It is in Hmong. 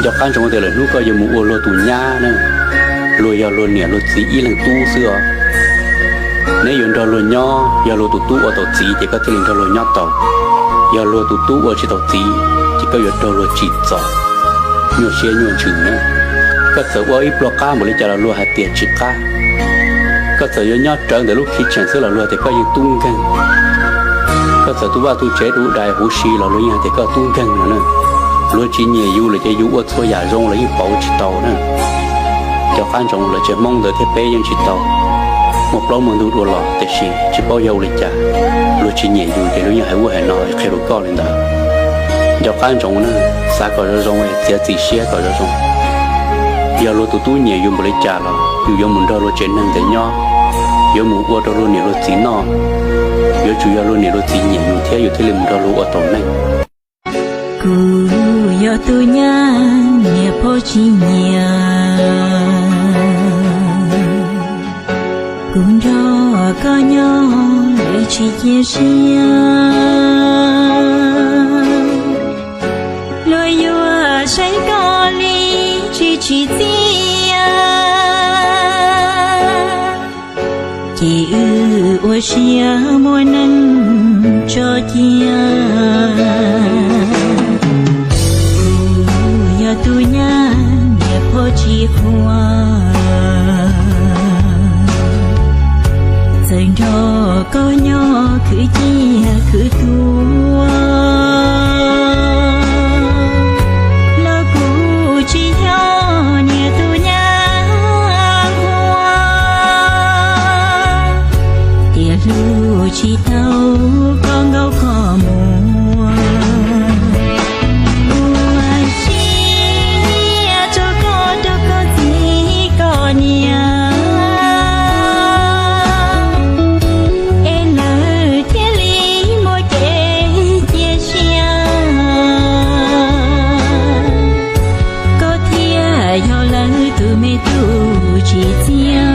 Nco qab ntsoov tias lwm hnub koj yuav mus ua luag tus nyab na, luag yog luag niam luag txiv ib leeg tub xwb os. Neb yuav nrog luag nyob, yog luag tus tub ua tau txiv ces koj thiaj li nrog luag nyob tau. Yog luag tus tub ua tsis tau txiv ces koj yuav raug luag tsim txom, nyuaj siab nyuaj ntsws na. Koj txawm ua ib pluag qab npaum li cas los luag hais tias tsis qab. Koj txawm yuav nyob rawv ntawm lub kitchen xwb los luag tias koj yeej tub nkeeg. Koj txawm tu vaj tu tsev tu dais huv si los luag yeej hais tias koj tub nkeeg no na. Luag tsis nyiam yus lawm ces yus ua txhua yam zoo los yeej pauv tsis tau na. Nco qab ntsoov, lawv tsev Hmoob ntawd thiab peb yeej tsis tau muaj plaub muaj ntug dua los, tiam sis tsis paub yog ua li cas, luag tsis nyiam yus ces luag yeej hais ub hais no qhia rau koj li ntawd. Nco qab ntsoov na, xav kom zoo zoo, txiav txim siab kom zoo zoo. Yog luag tus tub nyiam yus npaum li cas los yus yuav mus nrog luag tsev neeg ntawd nyob, yuav mus ua rau luag niam luag txiv noj, yuav tsum yog luag niam luag txiv nyiam yus thiab yus thiaj li mus nrog luag ua tau neej. Kuv yog tus nyab niam pog tsis nyiam, kuv nrog koj nyob lawv tsis cia siab. Luag yuav saib koj li tsis tsim txiaj, ces wb ua siab muab neej tso cia. Kuv yog tus nyab niam pog tsis qhuas, txawm nrog koj nyob khwv ciaj khwv tuag los kuv tsis yog niam tus nyab nquag, tias hlub tsis tau koj nkauj koj muam. Ua siab rau koj rau koj txiv koj niam, es lawv thiaj li muaj kev cia siab. Koj thiaj yog lawv tus me tub tsim txiaj.